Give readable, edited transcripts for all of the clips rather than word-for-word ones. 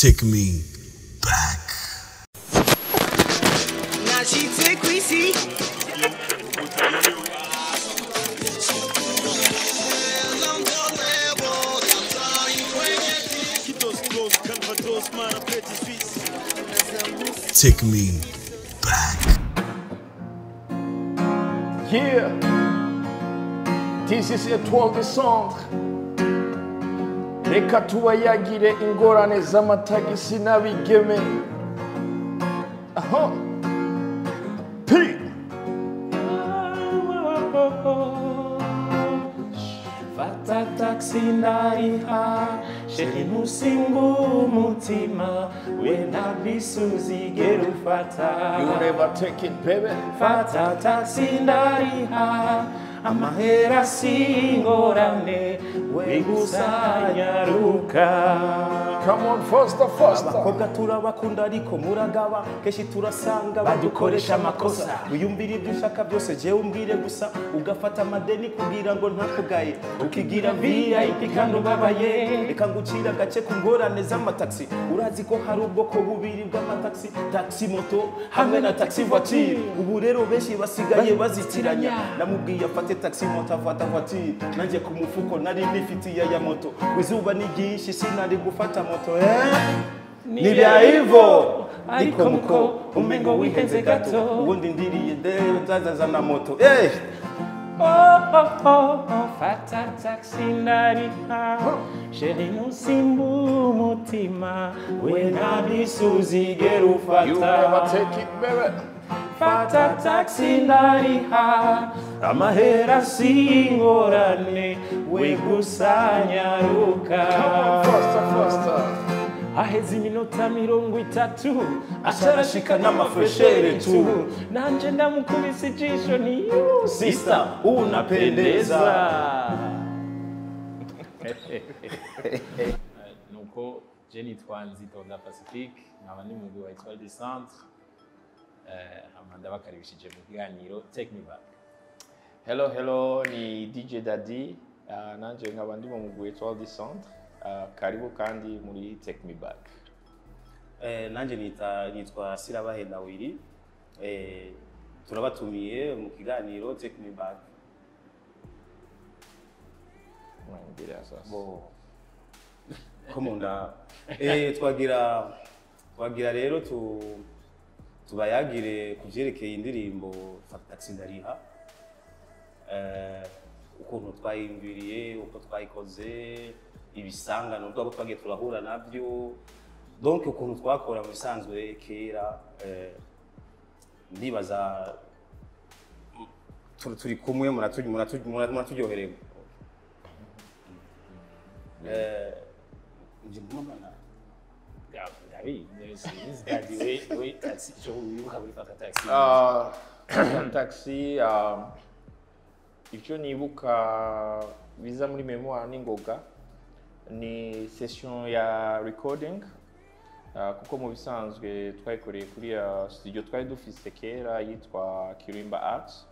Take me back. Nashitse kwisi. Take me back. Yeah, this is Etoile du Centre. Reka tubayagire ingorane z'amatagisi n'abigeme. Aha. P. Fata taxi ndariha chéri ntusimba umutima we nta bisi uzigera ufata. You never take it, baby. Fata taxi ndariha amahera si ingorane we gusa nyaruka. Come on, faster, faster. Abakobwa turabakunda ariko muragaba kenshi turasanga badukoresha amakosa. Wiyumvira ibyo ushaka byose jewe umbwire gusa, ugafata amadeni kugira ngo ntakugaye, ukigira VIP kandi ubabaye. Reka ngucire agace ku ngorane z'amataxi. Urazi ko hari ubwoko bubiri bw'amataxi, taxi moto hamwe na taxi voiture. Ubu rero benshi basigaye bazitiranya. Namubwiye afate taxi moto afata voiture, nanjye ku mufuko nari nifitiye ya moto. Izuba ni ryinshi sinari gufata moto. Ni bya hivyo ariko muko umengo wihenze gato, ubundi ndiriye nzazaza na moto. Oh oh oh, fata taxi ndariha chéri ntusimba umutima we nta bisi uzigera ufata. You never take it, baby. Fata taxi ndariha amahera si ingorane we gusa nyaruka. Come on, faster, faster. Aheze iminota 30 atarashika n'amafreshere tu, nanje ndamukubise ijisho ni sister unapendeza. Nuko je nitwa Nzitonda Pacifique, nkaba ndi mu mugwi wa Etoile du Centre. Hama ndabakaribishije mu kiganiro Take Me Back. Hello, hello, ni DJ Daddy. Nanje nkaba ndi mu mugwi Etoile du Centre. Karibu kandi muri Take Me Back. Nanje nitwa Sirabahenda Willy. Turabatumiye mu kiganiro Take Me Back. Bo komunda twagira rero tubayagire kuvyerekeye indirimbo Fata Taxi Ndariha. Ukuntu twayimviriye, uko twayikoze, ibisangano ubwo twagiye turahura nabyo, donc ukuntu twakora mu bisanzwe kera. Ndibaza turi kumwe muraturyohererwa. Nje mama Taxi, icyo nibuka biza muri memoire n'ingoga ni session ya recording, kuko mu bisanzwe twayikoreye kuri studio twari dufise kera yitwa Kirimba Arts.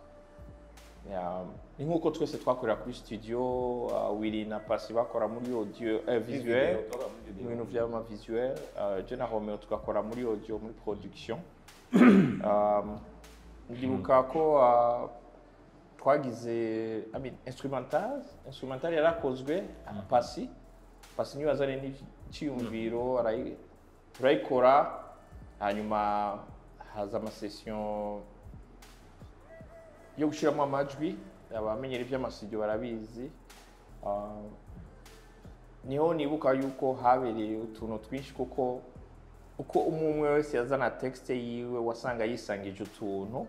Ni nkuko twese twakorera kuri studio, Willy na Pasi bakora muri audio visuel, mu bintu vy'ama visuel, je na Romeo tugakora muri audio, muri production. Ndibuka ko twagize instrumental yarakozwe, Pasi niwe azanye n'icyiyumviro, turayikora, hanyuma haza amasession yo gushyiramo amajwi. Abamenyera iby'amasidio barabizi. Niho nibuka yuko habereye utuntu twinshi, kuko uko umwe wese yazana texte yiwe wasanga yisangije utuntu,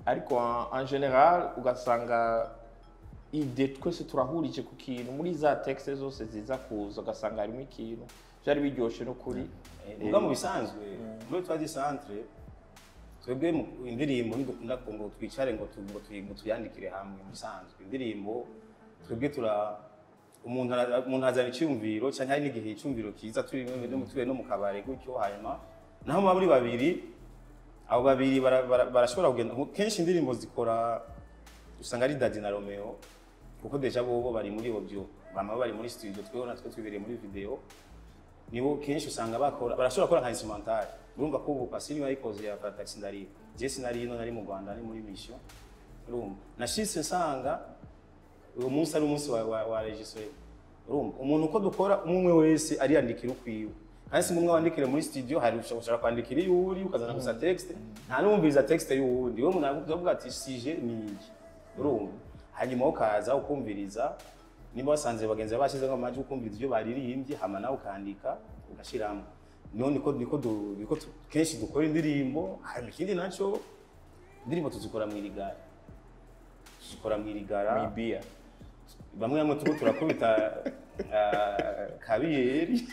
ariko en general ugasanga ide twese turahurije ku kintu. Muri za texte zose ziza kuza ugasanga harimo ikintu byari biryoshe no kuri muga mu bisanzwe muri Etoile du Centre. Twebwe indirimbo ntidukunda ngo twicare ngo tuyandikire hamwe. Mu bisanzwe indirimbo twebwe umuntu azana icyumviro, cyangwa hari n'igihe icyumviro kiza turi no mu kabare gutyo, hanyuma naho muba muri babiri, abo babiri barashobora kugenda. Kenshi indirimbo zikora usanga ari Daddy na Romeo, kuko deja bobo bari muri audio, bama bari muri studio, twewe natwe twibereye muri video. Nibo kenshi usanga bakora, barashobora gukora nka instrumental. Urumva ko ubu Pasi niwe yayikoze ya Fata Taxi ndariha. Je sinari ino, nari mu Rwanda, ni muri mission. Urumva nashitse nsanga uwo munsi ari umunsi wa régisseur. Urumva umuntu uko dukora, umwe umwe wese ariyandikira ukwiwe, kandi si ngombwa wandikire muri studio. Hari ushobora kwandikira iyo uri, ukazana gusa texte, nta n'uwumviriza texte y'uwundi. Wowe umuntu aravuga ati sujet ni iyi, urumva, hanyuma ukaza ukumviriza niba wasanze bagenzi bawe bashyizemo amajwi, ukumviriza ibyo baririmbye, hama nawe ukandika ugashyiramo. Niho niko kenshi dukora indirimbo. Hanyuma ikindi naco, indirimbo tuzikora mu irigara, tuzikora mu irigara. Mibia. Bamwe bamwe turiko turakubita kabiyeri.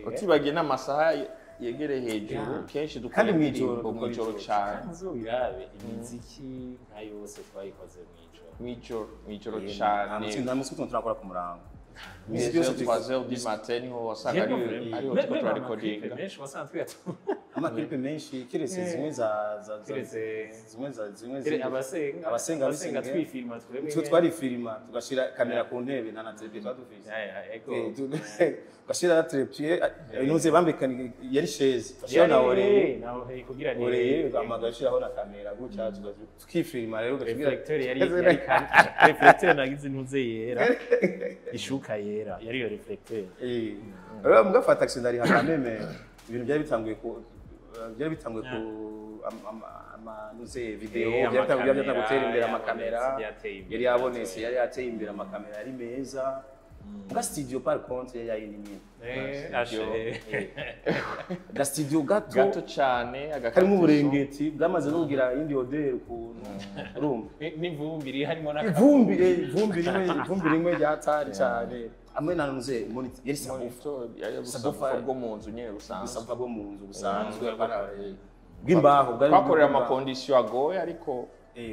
Utibagiye n'amasaha yegereye hejuru, kenshi dukora Kandi mw'ijoro, indirimbo dukora mw'ijoro ijoro. cyane. Nzubirabe imiziki nka yose twayikoze mw'ijoro. Mw'ijoro, mw'ijoro cyane. Nta munsi utuma turakora ku murango. Imisi yose 3 heures du matin niho wasanga ariho turiko turarekodinga. Menshi wasanga twiyatuma. Amaklipe menshi, keretse zimwe za Keretse zimwe za zimwe abasenga. Abasenga. Abasenga. Abasenga. Twifilma twebwe. Twe twarifilima, tugashira kamera ku ntebe, nta na trépied twari dufise. Ego. Tugashira trépied, intuze bambikana yari chaise, tugashiraho na oreiller. Na oreiller kugira ni Oreiller, ugashiraho na kamera gutya, tukifilima rero ugashyira Reflecteur yari kandi reflecteur nagize intuze yera, ishuka yera yari iyo reflecteur. Rero mugafata accident ari quand même ibintu byari bitanguye ku amanuze video byari bitanguye gutera imbere, amakamera yateye imbere. Yari yabonetse, yari yateye imbere, amakamera yari meza. Muga studio par contre yari yayindi nyine. Ashe. Ga studio gato, gato cyane. Karimo uburengeti bwamaze no kugira indi odeur ukuntu, urumva. N'ivumbi riri harimo. Ivumbi rimwe ryatari cyane, amwe nanuze monitor yari subwoofer. Yari Subwoofer. bwo mu nzu nyine busanzwe. Subwoofer bwo mu nzu busanzwe bw'imbaho bwari Twakorera bw'imbaho. ama conditions agoye, ariko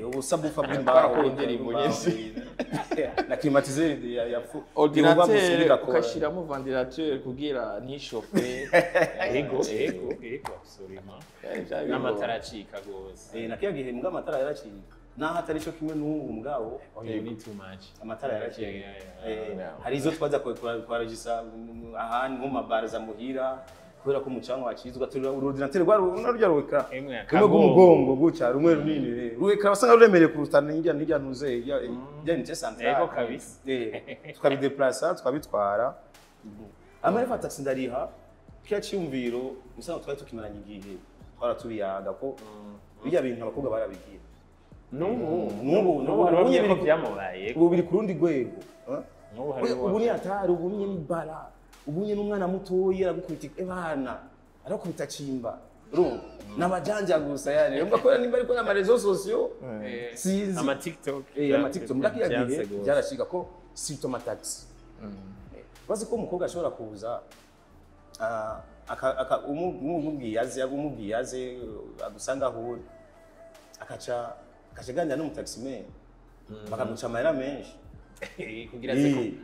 ubu subwoofer bw'imbaho. Twarakora indirimbo nyinshi. Na climatiseur ya Ordinateur ugashyiramo ventilateur kugira ntishofe. Ego, absolument. N'amatara acika gose. Na kiya gihe mbwa amatara yaracika, naho atari cyo kimwe n'ubu mugabo. Oh, you need too much. Amatara yaracika. Yeah. Hari izo twaza kwa regisa ahandi nko mu mabara za muhira, kubera ko umucanga wacitse, ugaturira urudinateur rwari rurya ruweka Emwe, rumwe akagongo. rw'umugongo gutya, rumwe runini, ruweka wasanga ruremereye kuruta n'irya ntuze irya unité centrale. Ego kabisa. Tukabideplasa, tukabitwara. Amara taxi ndariha kiya cyumviro musanzwe twari tukimaranye igihe, twaratubiyaga ko bijya bintu abakobwa barabigira. N'ubu n'ubu n'ubu hari ubu bamwe ko biri byamubaye. Ubu biri ku rundi rwego. N'ubu hari Ubu ni atari, ubu ni bara, ubu ni n'umwana mutoya aragukubita, ebana arakubita cimba, urumva n'abajanja gusa, yani urumva ko nimba ariko n'ama réseaux sociaux, sinzi. Ama TikTok. Ama TikTok mbwa kiya gihe Byanse gose. byarashika ko surtout ama taxi, bazi ko umukobwa ashobora kuza, umubwiye aze agusanga aho uri, akaca aganira n'umutaximen, bakamuca amahera menshi. Kugira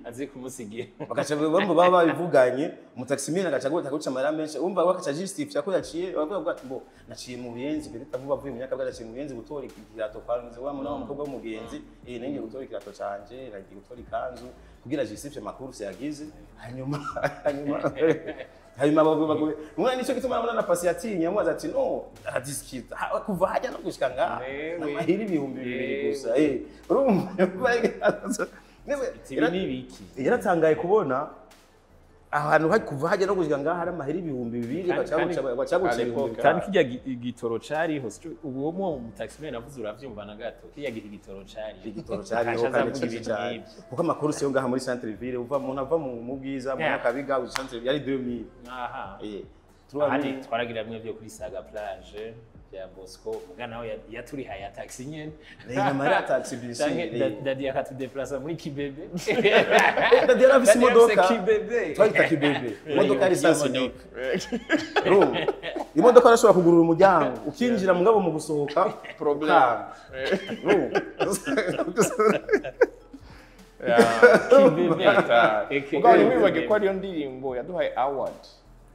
aze kumusigira. Bakaca bamwe baba babivuganye, umutaximen agaca aguca amahera menshi, umva bakaca justify ko yaciye, bavuga ati ngo naciye mu Buyenzi, mbere tavuba avuye mu Nyakabwa, naciye mu Buyenzi gutora ikirato kwa nze wa mwana w'umukobwa w'umugenzi, nanjye gutora ikirato canje, nagiye gutora ikanzu kugira justify amakuru yagize. Hanyuma bavuga umwana, nicyo gituma nabona na Pasi yatinye, amubaza ati no aradiskita kuva hajya no gushika ngaha amahera 2000 gusa, urumva. Ibi ni ibiki? Yaratangaye kubona ahantu hari kuva hajya no gushika ngaha hari amahera 2000, bacaguca 2000. Kandi kirya igitoro cariho, ubu uwo mu taximan avuze uravyumva na gato, kirya gihe igitoro cariho. Igitoro cariho Aca aza kandi avuga cici ibintu cyane nk'ivyo. kuko amakuru siyo ngaha muri centre ville, uva umuntu ava mu Bwiza mu Nyakabiga uja centre yari 2000. Aha. 3000. Ahandi twaragira bimwe byo kuri Saga Plage bya Bosco, muga nawe yaturihaye ya taxi nyene. Amahera ya taxi bisi. Canke Dadi akatudeplasa muri Kibebe. Dadi yari afise Dadi yarafise imodoka. Kibebe. Twayita Kibebe, imodoka yari Iyo sens modoka. unique. Urumva imodoka arashobora kugurura umuryango ukinjira, mugabo mu gusohoka Problem. ukanga. Urumva? Kibebe. Eke- Mugabo ntiwibage ko ariyo ndirimbo yaduhaye award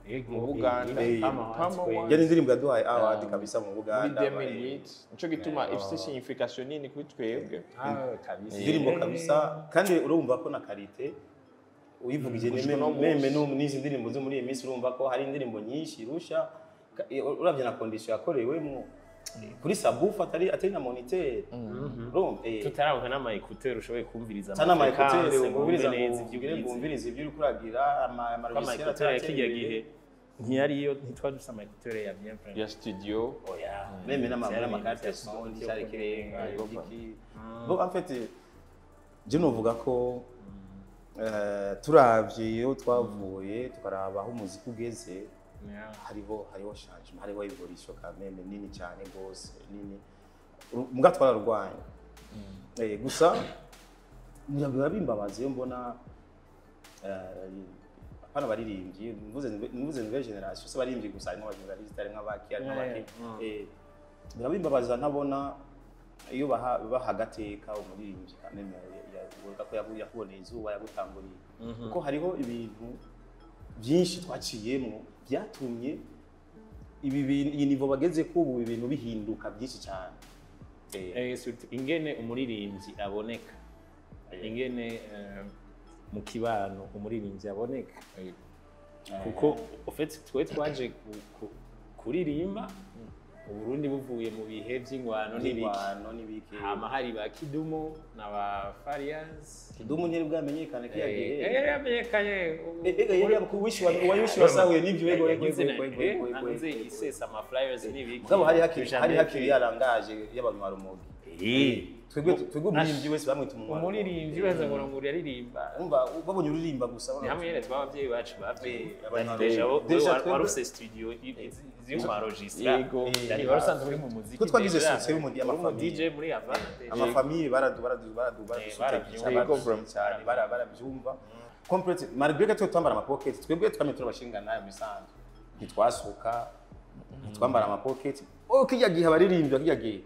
Ego, mu Buganda. Pama Pama Awards. Awards. Yari indirimbo yaduhaye award kabisa mu Muri Buganda. 2008, nico gituma ifite signification nini kuri twebwe. Ah, kabisa. Indirimbo kabisa, kandi urumva ko na qualité Uyivugije Gushika uno même munsi. n'izi ndirimbo zo muri iyi minsi, urumva ko hari indirimbo nyinshi irusha. Uravye na condition yakorewemo kuri subwoofer, atari na moniteur, urumva Tutararonka n'ama écouteur ushoboye kumviriza sana ama ama-fréquence, écouteur ngo wumviriza wumve neza ngo ivyo ugire ngo ugize. wumvirize ibyo uriko uragira, ama Ko ama logiciel écouteur ya ataratera kirya imbere. gihe ntiyariyo, ntitwari dufise ama écouteur ya bien vraiment. Ya studio. Oya. Même Vyari n'ama carte ibintu son vyo cyari kurenga. kirenga iki. Bon, en fait, je novuga ko turavye iyo twavuye, tukaraba aho umuziki ugeze, hariho changement, hariho évolution quand même nini cyane gose, nini. Mbwa twararwanye. Gusa biba bimbabaza iyo mbona apana abaririmbyi, mvuze nouvelle génération, si abaririmbyi gusa, harimo abajournaliste, harimo abaki, harimo abaki. Birabimbabaza ntabona iyo baha agateka umuririmbyi quand même uvuga ko yakuboneye izuba, yagutanguriye, kuko hariho ibintu byinshi twaciyemo byatumye ibi bintu, iyi niveau bageze ko ubu ibintu bihinduka byinshi cyane. Surtout ingene umuririmbyi aboneka, ingene mu kibano umuririmbyi aboneka, kuko au fait twe twaje kuririmba Uburundi buvuye mu bihe vy'ingwano n'ibiki. N'ingwano n'ibiki. Hama hari ba Kidumu na ba Farias. Kidumu ntiyari bwamenyekane kiya gihe. Yari yamenyekanye. Yari kuwishi wasahuye n'ibyo, yego yego yego yego yego yego. Hanze isesa ama flyers n'ibiki. Mugabo hari hakiri ya langage y'abanywarumogi. Twebwe umuririmbyi wese bamwita umunywarumogi. Umuririmbyi wese ngo yaririmba. Umva, babonye uririmba gusa. Ni hamwe nyene tw'abavyeyi bacu bavye. Abanywarumogi. Déjà Déjà wari ufise studio z'umarojistra. Yani wari usanzwe uri mu muziki. Twe twagize déjà. succès Uri umu y'amafamiye. DJ muri Havana déjà. Amafamiye baradu baradu baradu Barabyumva. baradu cyane, barabyumva complète, malgré que twe twambara amapocket. Twebwe twamye turabashinga nayo misanzwe, ntitwasuka, ntitwambara amapocket. Oh, kijya gihe abaririmbyi, kijya gihe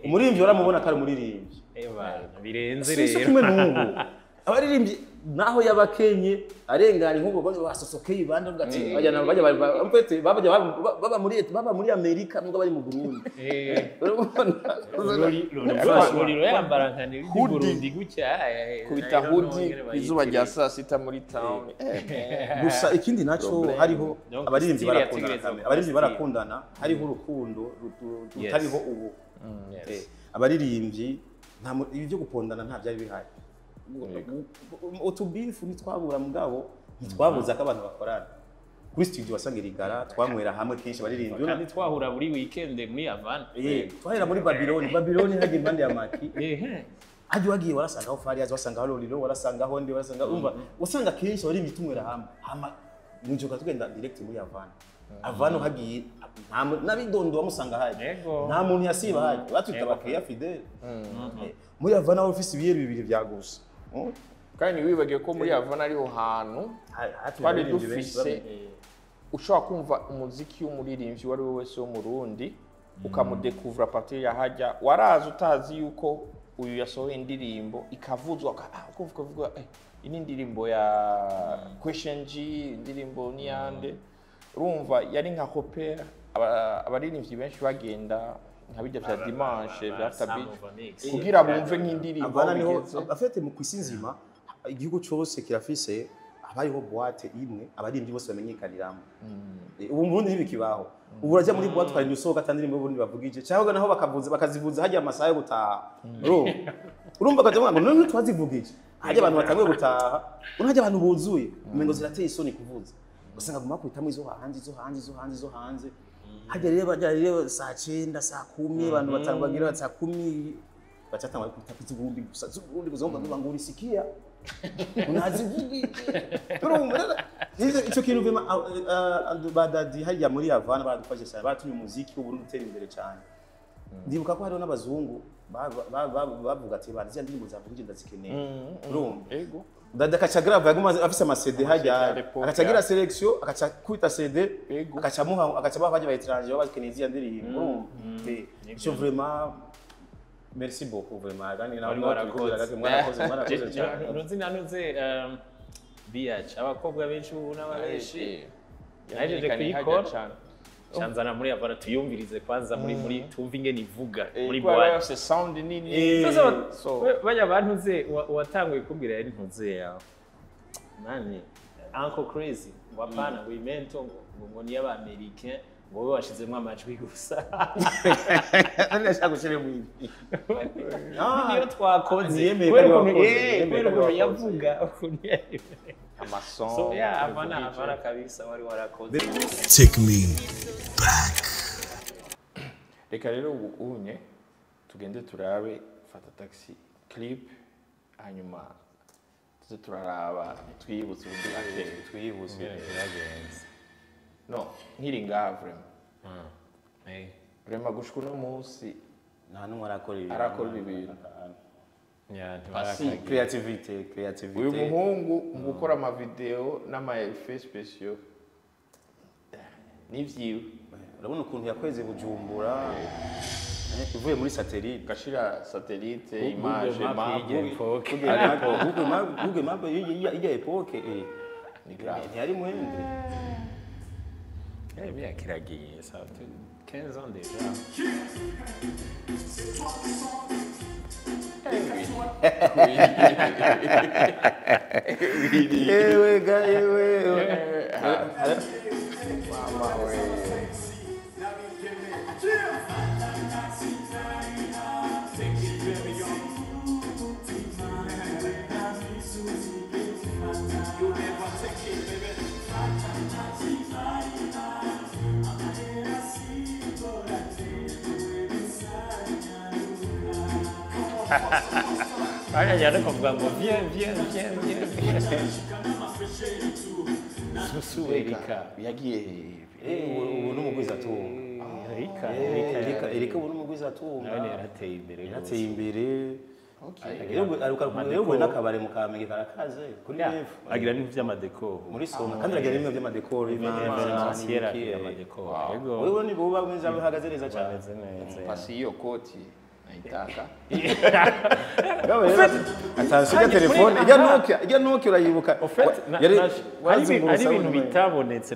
umuririmbyi waramubona ko ari umuririmbyi. Eba, birenze Si rero. kimwe n'ubu abaririmbyi, naho yabakenye arengana nk'ubwo bose basosokeye ibandi, bavuga ati bajya bajya en fait baba muri Amerika nubwo bari mu Burundi. Urabona? Roriro yambara nka ni Hoodie. Burundi gutya. Kubita hoodie izuba rya saa sita muri town. Gusa ikindi naco, Problem. hariho Donc, abaririmbyi style barakundana yategerezwa kamere. kuba Abaririmbyi style. barakundana, hariho urukundo rutariho ubu. Abaririmbyi nta ibi byo gupondana nta byari bihari. Utubifu ntitwabura, mugabo ntitwabuza ko abantu bakorana kuri studio. Wasanga irigara twanywera hamwe kenshi abaririmbyi. Kandi twahura buri weekend muri Havana. Twahera muri Babiloni. Babiloni hajya impande ya Maki. Hajya wagiye warasangaho Fariaz, wasangaho Lolilo, warasangaho ndi, warasanga, umva, wasanga kenshi abaririmbyi tunywera hamwe, hama mwinjoka tugenda direct muri Havana. Havana hagiye nta n'abidondo wamusanga haje. Nta muntu yasiba haje, batwita abakiriya fidèle. Muri Havana wari ufise ibiyeri bibiri vya gusa. Kandi ntiwibagiwe ko muri Havana ariho hantu twari abaririmbyi benshi dufise ushobora kumva umuziki w'umuririmbyi uwo ari we wese wo mu Burundi, ukamudekuvura partir ya hajya. Waraza utazi yuko uyu yasohoye indirimbo, ikavuzwa, ukumva ukavuga iyi ni indirimbo ya Question G, indirimbo niyande. Urumva yari nka repère. Abaririmbyi benshi bagenda nka bijya vya dimanche vya After Beach kugira bumve nk'indirimbo Havana aho niho bigeze. afite mu kwisi nzima, igihugu cyose kirafise, haba hariho boîte imwe abaririmbyi bose bamenyekaniramo. Ubu mu Burundi ntibikibaho. Ubu urajya muri boîte ukarinda usohoka ata ndirimbo y'Uburundi bavugije, cyangwa naho bakavuza, bakazivuza hajya amasaha yo gutaha. Urumva bakaja bavuga ngo none twazivugije hajya abantu batanguye gutaha, urumva hajya abantu buzuye, umengo zirateye isoni kuvuza. Usanga guma bakubitamo izo hanze, izo hanze, izo hanze, izo hanze. Hajya rero bajya rero saa 9, saa 10, abantu batangwa saa 10, bacatangwa kubita z'Uburundi gusa, z'Uburundi gusa. Wumva ngo urisikia unazivugije, urumva rero ico kintu vema badadi hariya muri Havana baradufashe cyane, baratumye umuziki w'Uburundi utera imbere cyane. Ndibuka ko hariho n'abazungu bavuga ati bana ziriya ndirimbo zavugije ndazikeneye, urumva. Dada akaca grave, yaguma afise ama CD hajya, à l'époque, akaca agira sélection, akaca kwita CD, akaca muha, akaca baha bajya ba étranger baba bakeneye ziriya ndirimbo, urumva. Ico vraiment merci beaucoup vraiment, kandi nawe Wari warakoze. mwarakoze, mwarakoze cyane. Uruzi nanuze BH abakobwa benshi ubu n'ababenshi nahejeje Yamenyekanye hajya kuyikora cane. Canzana muri Havana tuyumvirize kwanza muri tumve ingene ivuga muri Kubera boîte. bafise sound nini. Sasa So bajya bantuze, uwatanguye kumbwira yari ntuze yawe Nani Uncle Crazy ngo apana, ngo imento ngo ni y'abaamericain, ngo wowe washizemo amajwi gusa. Ndashaka gushyira mu ibi. Niyo twakoze. Niyemeye kubera ko ukuntu wakoze, kubera niyemeye ko ukuntu wakoze. yavuga, ukuntu yavuga. Amason. So yeah, hapana, hapana kabisa, wari warakoze. Take me back. Reka rero ubu unye tugende turabe Fata Taxi clip, hanyuma tuze turaraba twiyibutse uburyo bwa kera. Twihuse. Byagenze. No nkiri ngaha, vraiment, Eh. vraiment, gushika uno munsi Nta n'umwe arakora ibi. Arakora ibi bintu. Yeah. Pasi. Ntibarakagira. Creativity, creativity. Uyu muhungu mu gukora amavideo n'ama effets spéciaux n'ivyiwe. Urabona ukuntu yakweze Bujumbura ivuye muri satellite. Gashira satellite Google image Map map. y'irya époque. Google Map, Google Map y'irya époque, Ni grave. Ntiyari muhende. Eh, imyaka iragiye, ça fait 15 ans déjà. Yewe ga yewe. Mama we. Hariya yari kuvuga ngo viens, viens, viens, viens, viens. Susu Erika. Yagiye hehe? Ubu ni umugwizatunga. Erika. Erika. Erika. Erika ubu ni umugwizatunga. Nawe yarateye imbere. Yarateye imbere. Rero n'akabare mu Kamenge karakaze kuri nefu. Agira n'ibintu by'amadekoro. Muri Soma kandi aragira n'ibintu by'amadekoro. Événementiel, agira amadekoro. Yego. Wewe ni buba mwiza, bihagaze neza cyane. Bameze neza. Pasi hiyo koti naitaka. Attention, ijya telefone, ijya Nokia, ijya Nokia urayibuka? Au fait, Yari hari ibintu bitabonetse.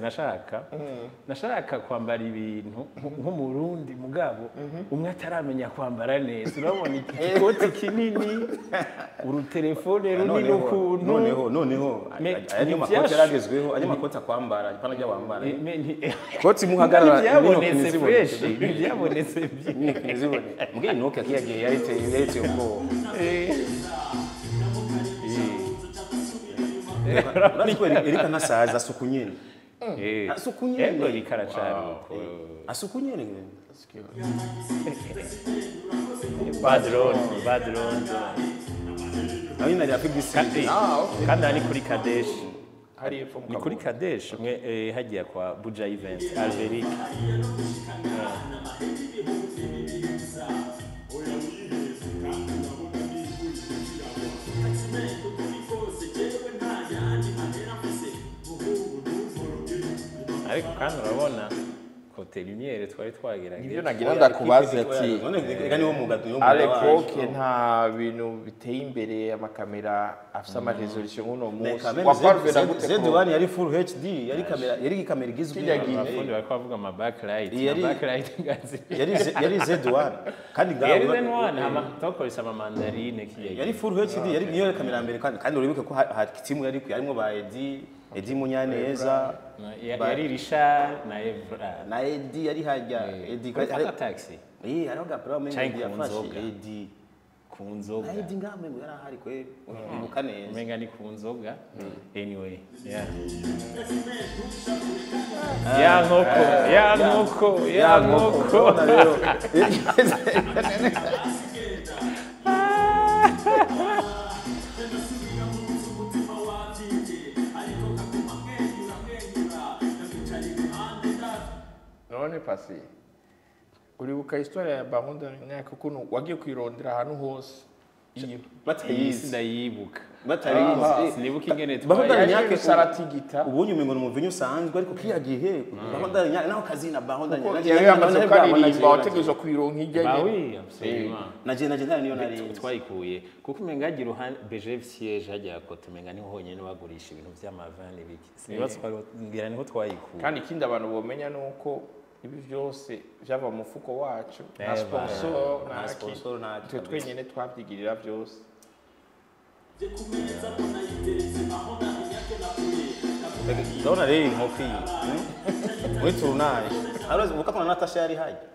Nashaka kwambara ibintu nk'umurundi, mugabo umwe ataramenya kwambara neza. Urabona ikoti kinini, urutelefone runini ukuntu. Noneho aya niyo makoti yaragezweho, aya makoti akwambara ipana rya wambara. Koti muhagarara. Ntibyabonetse fresh, ntibyabonetse. Ntizibone mbwiye Nokia kiya gihe yariteye ubwoba. Urazi ko Erika ntasaza, asuku nyene. Asuku nyene. Yego, Erika aracari uko. Asuku nyene. Badron, badron. Nawe nyine ari Afrique du Sud. Ah, okay. Kandi aha ni kuri Kadesh. Hari epfo mu Ni kuri Kabondo. Kadesh mwe, hagiye kwa Buja Event Alberic. Ariko kandi urabona côté lumière twari twagerageje. Nibyo nagira ndakubaze ati None Erika niwo mwuga, niwo à mwuga l'époque wacu. Nta bintu biteye imbere, amakamera afise amarésolution nk'uno munsi. Quand même, Waparvena gute? Z1 yari full HD, yari kamera, yari kamera igizwe. Kirya gihe. Abafundi bariko bavuga ama backlight. Ama backlight ngazi. Yari Z1 kandi ngaho Yari Z1, hama twakoresha ama mandarine kirya gihe. Yari full HD, yari niyo yari kamera mbere, kandi uribuke ko timu yari yarimo ba Eddie Munyaneza. Yari Richard na Evra. Na Eddie yari hajya Eddie. Kuri Fata Taxi. Hariho gapira wamenye Canke Eddie ku yafashe nzoga. Eddie. Ku nzoga. Na Eddie ngaho ngo yari ahari kweli, uribuka neza. Umenga ni ku nzoga. Anyway, yeah, ya nkoko, ya nkoko, ya nkoko. Urabona rero. None Pasi, uribuka histoire ya Baron d'Arignac, ukuntu wagiye kwirondera ahantu hose iyo? Batayizi. Ndayibuka. Batayizi. Sinibuka ingene Baron twaye. d'Arignac. Saratigita. Ubonye umengo ni umuvinyu usanzwe, ariko kiriya gihe Baron d'Arignac naho kazina Baron d'Arignac Yari yamaze kukaririmba, wategerezwa kuyironka ijya Bah nyene. oui, absolument. Naje ntari niyo nari. Twayikuye kuko umenga hagira iruhande BGF siège hajya kote, umenga niho honyine bagurisha ibintu vy'amavin n'ibiki. Sinibaza ko ngira niho twayikuye. Kandi ikindi abantu bomenya ni uko ibi byose byava mu mufuko wacu, nta Eh, sponsor, nta sponsor, nta twe twenyine twabyigirira byose. Ndabona rero inkoko iyi muri tournage arazi ubuka ko na Natasha yari haje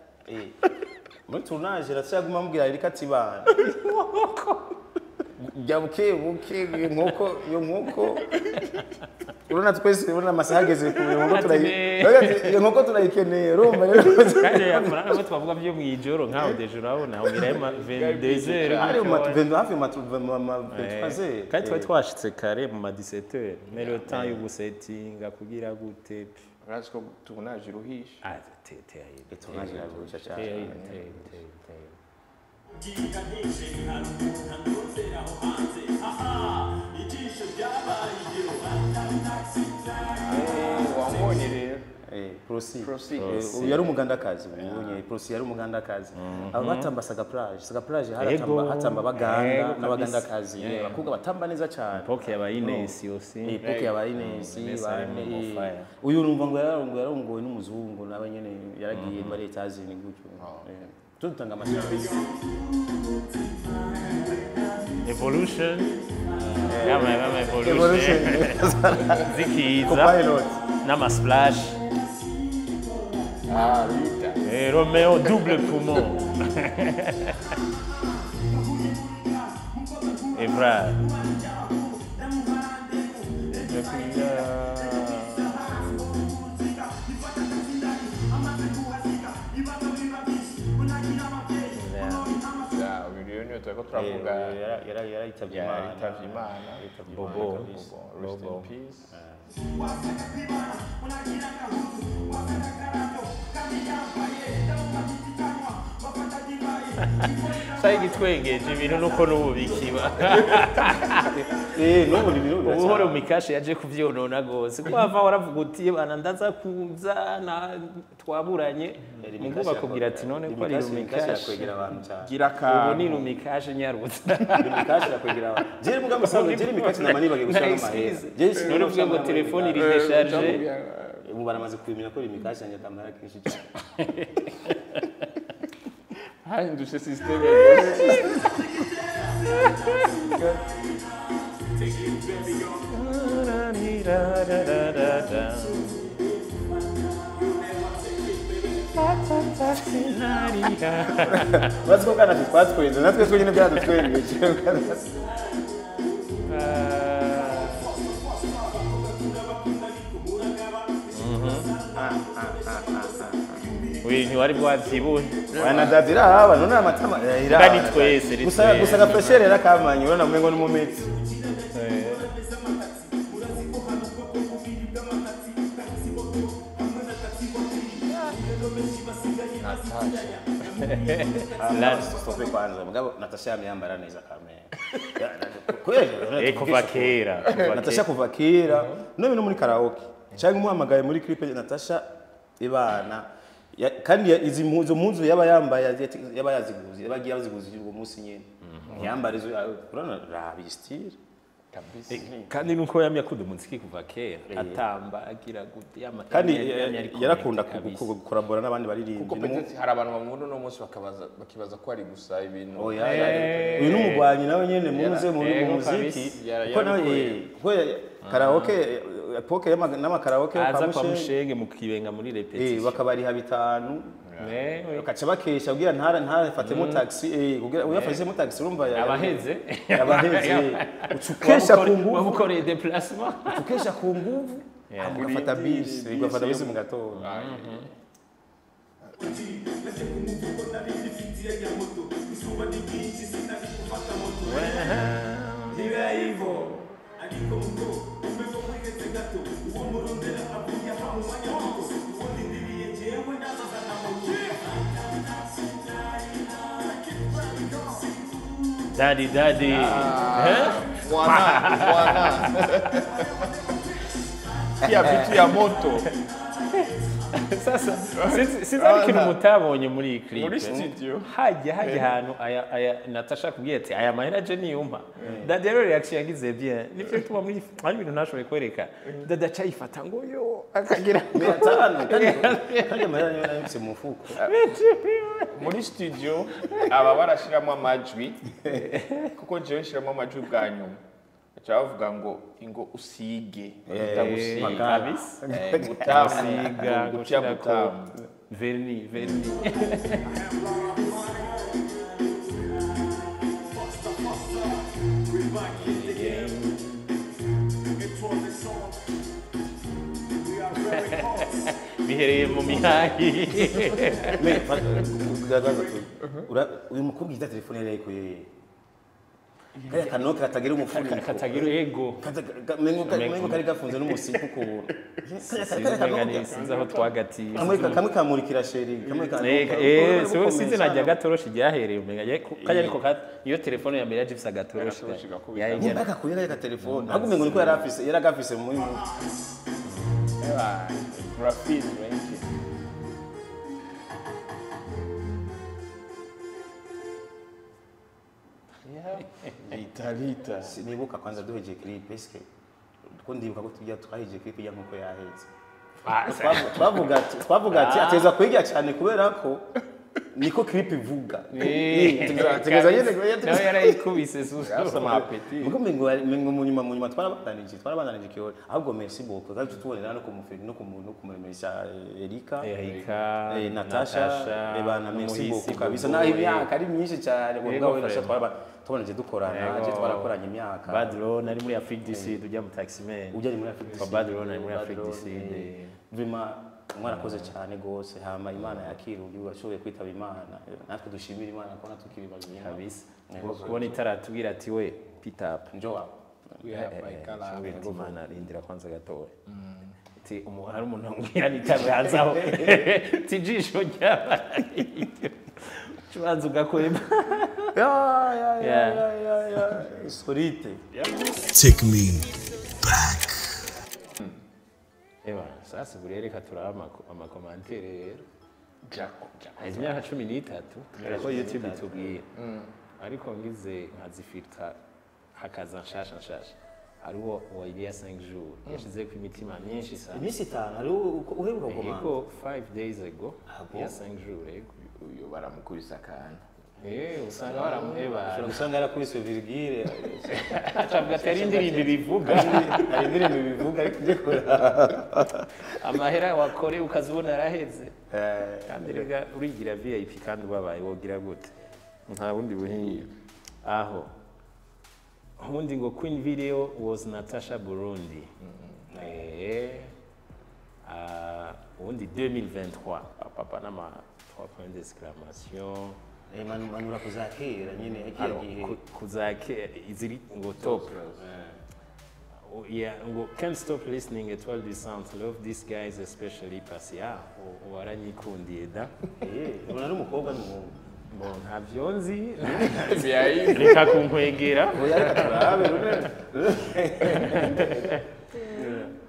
muri tournage Natasha yaguma amubwira Erika ati bana jya buke buke inkoko iyo nkoko urabona twese urabona amasaha ageze ku nkoko turayi iyo nkoko turayikeneye urumva rero kandi amafaranga ko twavuga byo mu ijoro nkaho deje urabona ubwira ma 22h ari mu hafi ma 23h kandi twari twashitse kare mu ma 17h mais le temps yo gusettinga kugira gute urazi ko tournage iruhisha ah terrible tournage iraruhisha cyane terrible wambonye rero Prosi uyu yari umugandakazi ubonye Prosi yari umugandakazi aba batamba Saga Plage Saga Plage haratamba hatamba abaganda n'abagandakazi abakobwa batamba neza cyane Epoque ya Inesi aussi epoque ya Inesi uyu numva ngo yarongowe n'umuzungu nawe nyene yaragiye muri Etazini gutyo tutanga amashanyarazi Evolution yama evolution zikiza n'ama splash ah Rita et Romeo double poumon et vrai turiko turavuga yaritabye Imana Bobo rest in peace sai gitwengeje ibintu nuko n'ubu bikiba n'ubu ni ibintu ubuhoro mikashe yaje kuvyonona gose kuko ava waravuga uti bana ndaza kuza na twaburanye mugu bakubwira ati none ko ari rumikashe gira ka ubu ni rumikashe nyarutse rumikashe yakwegera abantu jeri muga musanzwe jeri mikashe namani bagiye gushaka amahera jeri none uvuga ngo telefone iri décharge ubu baramaze kubimenya ko rumikashe yanjye akamara kenshi cyane hahindutse systeme urazi ko kana twatwenze natwe twenyine byaradutwengeje Oui, ntiwari bwavyibuhe wana dadi irahaba none amatama irahaba ni twese gusa gusa gafreshere yarakamanye urabona umengo ni mu mitsi Natasha kwanza mugabo Natasha yamyambara neza kamera kweli kuva kera Natasha kuva kera none no muri karaoke cyangwa umuhamagaye muri clip Natasha ibana kandi izi mpuzu mpuzu yaba yambaye yaba yaziguze yaba agiye yaziguze uwo munsi nyene yambara izo urabona rabi style kabisa kandi nuko yamye akunda umuziki kuva kera atamba agira gute yama kandi yarakunda gukorabora n'abandi baririmbyi kuko peut-être hari abantu bamubona uno munsi bakabaza bakibaza ko ari gusa ibintu uyu n'umugwanyi nawe nyene muze muri muziki kuko nawe kuko karaoke epoque n'amakaraoke aza kwa Mushenge mu kibenga muri repetition bakabariha bitanu bakaca bakesha kugira ntarafatemo taxi kugira uyafashemo taxi urumva abaheze ucukesha ku nguvu wabukoreye déplacement ucukesha ku nguvu ugafata bisi ugafata bisi mu gatondo Daddy, daddy. Mwana, mwana. Kia vitu ya moto. Sasa, sinzi ikintu mutabonye muri iyi clip. Muri studio. Hajya ahantu aya Natasha kubwiye ati aya mahera je niyumpa. Dada rero reaction yagize bien. Nivyo bituma muri hari ibintu ntashoboye kwereka. Dada acayifata ngo yo akagira ngo kandi amahera niyo nayibitse mu mufuko. Muri studio aba barashiramo amajwi kuko jewe nshiramo amajwi bwa nyuma. Bavuga ngo ingo usige utagusiga kabisa gutasiga gushirako verni bihereye mu mihahi. Uyu mukobwa yita telefone yari ayikuye kaya kanoke katagira umufuniko katagira ego mengo kari gafunze n'umusiku ukuntu sinzi aho twagatiye kamwe kamurikira sheri kamwe sinzi najya gatoroshi ryahereye umenga kaya ariko iyo telefone ya mbere yaje ifise agatoroshi nimba gakuye kaya telefone ahubwo umengo niko yari agafise muri muti graphisme benshi. Lita sinibuka kwanza duheje clip eske ko ndibuka ko tujya twaheje clip ya nkuko yahetse twavuga ati ateza kwiga cyane kubera ko niko clip ivuga tegeza nyene nawe yarayikubise susu yasama appétit mugo mengo munyuma twarabandanije kiyo ahubwo merci beaucoup kandi tutubonera no kumuferi no kumuremesha Erika Natasha ebana merci beaucoup kabisa naho imyaka ari myinshi cyane ubwo we twabanije dukorana je twarakoranye imyaka Badron ari muri Afrique du Sud ujya mu taximan ujya muri Afrique du Sud Badron ari muri Afrique du Sud vraiment mwarakoze cyane gose hama Imana yakira ugiye washoboye kwitaba Imana natwe dushimira Imana ko natukiri bazima kabisa kubona itaratubwira ati we pick up njoa Imana rindira kwanza gatoya ati hari umuntu ambwira nitabanzaho tijisho ryabaye chubanza ugakwema ya solite. Take me back. Eba, sasa buriya reka turaba amakomantere rero. Jako. Imyaka 13 ko YouTube itubwiye. Ariko ngize nkazifilter hakaza nshasha. Hariho uwa il y a 5 jours yashize ku imitima myinshi sana. Iminsi 5 hariho uheruka gukomanda. Ego 5 days ago. Il y a 5 jours ego. Uyo baramukubisa akantu. Usanga baramuheba. Ushobora gusanga yarakubise Virgile. Acavuga ati hari indirimbo bivuga. Hari indirimbo bivuga ariko ujye kuraba. Amahera wakore ukazibona araheze. Kandi rega urigira VIP kandi ubabaye wogira gute? Nta bundi buhinga. Aho. Ubundi ngo Queen Video was Natasha Burundi. Ubundi 2023. Papa nama 3 points d'exclamation. Manura kuzakera nyine yagiye kuzakera iziri ngo top. Yeah, ngo can't stop listening Etoile du Centre, love these guys especially Pasia waranyikundiye da. Ubona ari umukobwa n'umuhungu. Bon, ntavyo nzi. Reka kunkwegera.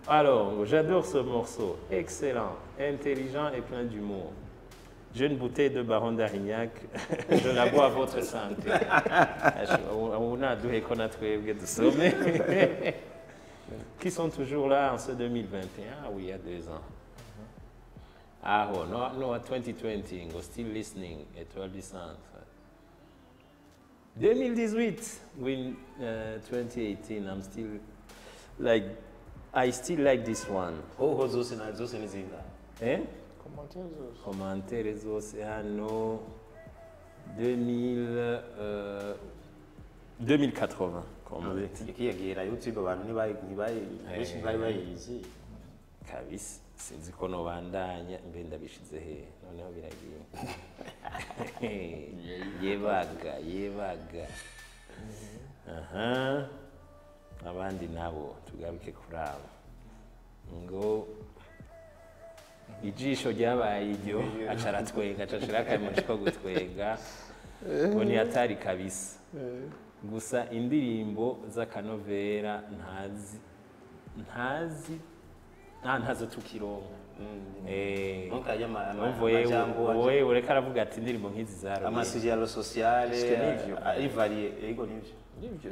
Alors, j'adore ce morceau, excellent, intelligent et plein d'humour. Jeune bouteille de Baron d'Arignac, je la bois à votre santé. On a doué qu'on a trouvé de sommet. Qui sont toujours là en ce 2021, oui, il y a 2 ans. Ah, oh, no, no, 2020, go still listening, Étoile du Centre. 2018, win 2018, I'm still like, I still like this one. Oh, zose na zose nizinga. Eh? Commentaire zose hano 2080 comment ikiyegera YouTube abantu ntibayi benshi bari bayizi kabisa sinzi ko no bandanya mbe ndabishize he noneho biragiye yebaga aha abandi nabo tugaruke kuraba ngo ijisho ryabaye iryo acaratwenga acashira akamuci ko gutwenga ngo ntiyatari kabisa gusa indirimbo z'akanovera ntazi ntazo tukironka wowe ureka aravuga ati indirimbo nk'izi zaruye amasujyaro sociale ari varié yego nivyo nivyo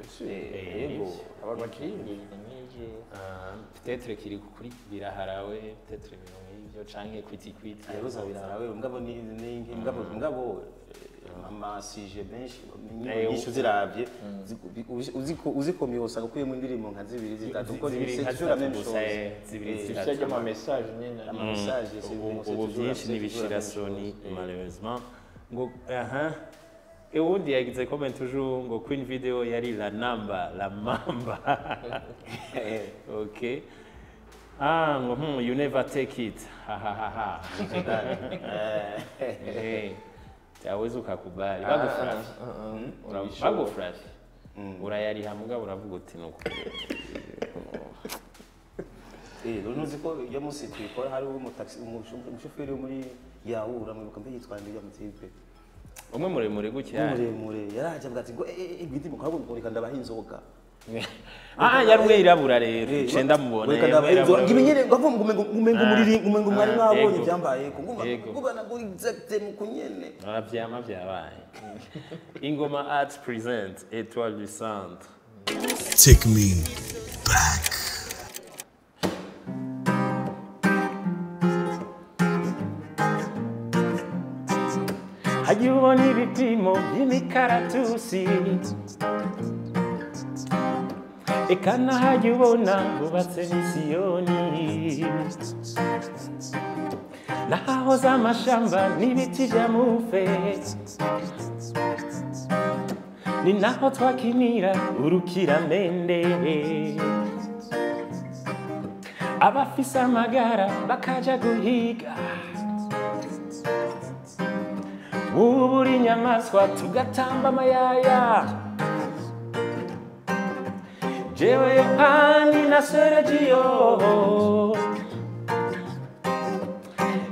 yego abantu bakiririmba nivyo peut-être kiri kuri biraharawe peut-être ibintu nk'ivyo canke kwiti yabuza biraharawe mugabo ni mugabo Ama sujets menshi, nyinshi uziravye, uzikomeye usanga ukuyemo indirimbo nka zibiri, zitatu, kuko Zibiri c'est nka toujours la zitatu même gusa, chose. zibiri, zitatu. Bijya ama message nyine. Ama message, c'est Ubu toujours la byinshi c'est toujours la même n'ibishirasoni, chose. malheureusement. Ngo aha, uwundi yagize comment toujours ngo Queen Video yari la namba la mamba. Okay, ah, ngo you never take it, ha ha ha ha. Awezi ukakubali bagufurafi, bagufurafi, urayariha mugabo uravuga uti nuko. None uzi ko iyo munsi tuyikora hariho umushoferi wo muri yawu, uramwibuka mbe yitwa nde ya mutipe? Umwe muremure gutya? Muremure, yaraje avuga ati ngo eh ngo ahubwo ngo reka ndabaha inzoga. Ah, yari umwe yirabura rero, cenda mubona. Reka ndabaha inzoga, ngo ibinyene ngo avuga ngo umengo muri umengo mwari mwabonye ibyambaye ko ngo Yego. ngo bana ngo exact mu kunyene. Aravyama vyabaye. Ingoma Arts present Étoile du Centre. Take me back. Hajya ubona ibipimo by'imikaratusi, eka nahajya ubona hubatse misiyoni, nahahoze amashamba n'ibiti bya mufe, ni naho twakinira urukiramende, abafise amagara bakaja guhiga, ubura inyamaswa tugatamba amayaya, jewe Yohani na Sergio.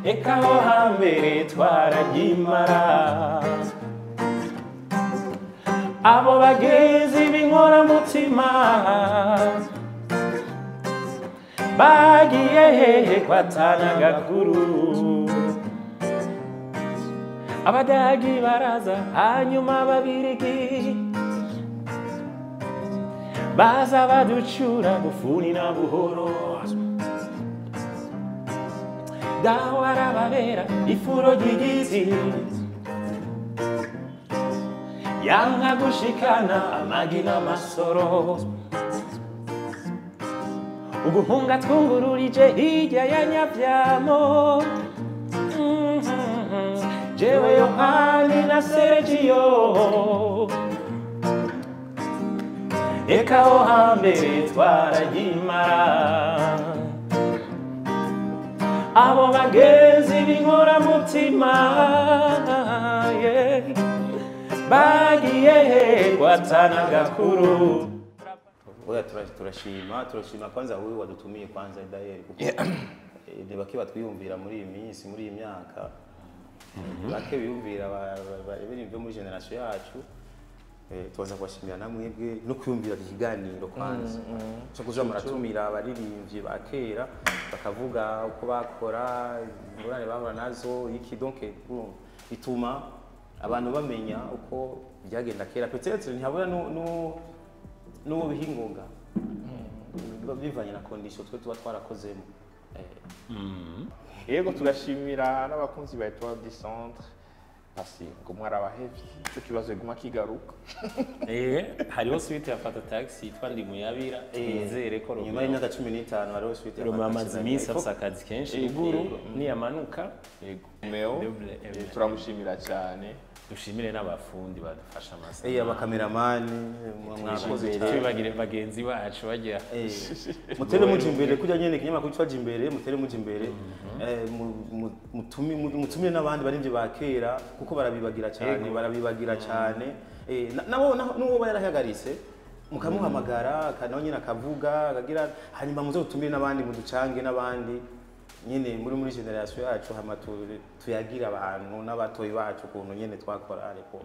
Eka aho hambere twaragimara, abo bagenzi b'inkoramutima bagiye hehe kwatana gakuru? Abadagi baraza, hanyuma ababirigi baza baducura bufuni na buhoro, dawe arababera ifuro ry'igiti, yanka gushikana amagi n'amasoro, uguhunga twungururije hirya ya Nyavyamo. Jewe Yohani na Sergio, eka aho hambere twaragimara, abo bagenzi b'inkoramutima, yeah, bagiye he kwatana gakuru? Oya, turashima kwanza wewe wadutumiye kwanza d'ailleurs, kuko ni bake batwiyumvira muri iyi minsi, muri iyi myaka, bake biyumvira bari muri génération yacu. Tubaza kubashimira namwebwe no kwiyumvira iki kiganiro kwanza cyo kuza muratumira abaririmbyi ba kera, bakavuga uko bakora, ingorane bahura nazo, iki. Donc urumva, bituma abantu bamenya uko byagenda kera. Peut-être ntihabura n'uwo biha ingoga bivanye na condition twe tuba twarakozemo. Yego, tugashimira n'abakunzi ba Etoile du Centre pasi ngo mwarabahevye, ico kibazo guma kigaruka. Hariho suite ya Fata Taxi yitwa Ndi Muyabira, twizere ko Nyuma y'imyaka 15 hariho suite ya Romeo Fata amaze Taxi. iminsi afise akazi kenshi ruguru, niyamanuka. Yego, Romeo. Double M. Turamushimira cyane. Dushimire n'abafundi badufasha amasaha. Abakameramani mwakoze cyane. Tubibagire bagenzi bacu bajya Mutere muja imbere kujya nyene ikinyamakuru cwaje imbere, mutere muja imbere. Mutumire n'abandi barimvyi ba kera, kuko barabibagira cyane, barabibagira cyane. Nabo n'uwo yarahagaritse mukamuhamagara, nawe nyine akavuga akagira, hanyuma muze mutumire n'abandi, muducange n'abandi nyine muri génération yacu, hama tuyagira abantu n'abatoyi bacu ukuntu nyine twakora ariko.